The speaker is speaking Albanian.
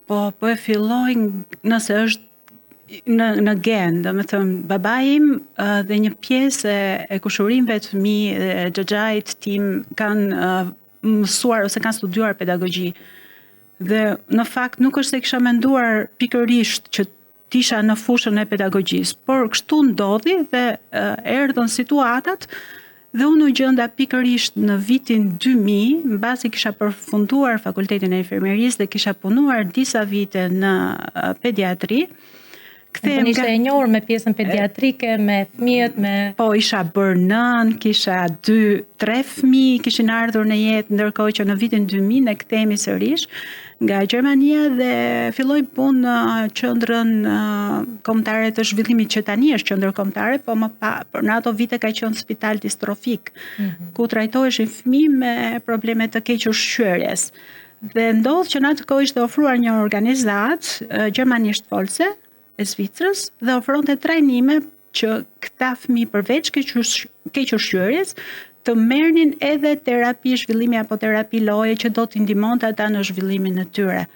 Po, po e filloj nëse është në gen, domethënë, babai im dhe një pjesë e kushërinjve të mi dhe xhaxhait tim kanë mësuar ose kanë studiuar pedagogji. Dhe në fakt nuk është se kisha menduar pikërisht që të isha në fushën e pedagogjisë, por kështu ndodhi dhe erdhën situatat dhe unë u gjenda pikërisht në vitin 2000, mbasi kisha përfunduar fakultetin e infermierisë dhe kisha punuar disa vite në pediatri. Kthehem nga... Ishe e njohur me pjesën pediatrike, me fëmijët, me... Po, isha bërë nënë, kisha 2, 3 fëmijë, kishin ardhur në jetë, ndërkohë që në vitin 2000 ne kthehemi sërish nga Gjermania dhe filloj punë në qendrën kombëtare të zhvillimit, që tani është qendër kombëtare, po më pa, por në ato vite ka qenë spital distrofik, ku trajtoheshin fëmijë me probleme të kequshqyerjes. Dhe ndodh që në atë kohë ishte ofruar një organizatë gjermanisht folse e Zvicrës dhe ofronte trajnime që këta fëmijë përveç kequshqyerjes të merrnin edhe terapi zhvillimi apo terapi loje që do t'i ndihmonte ata në zhvillimin e tyre.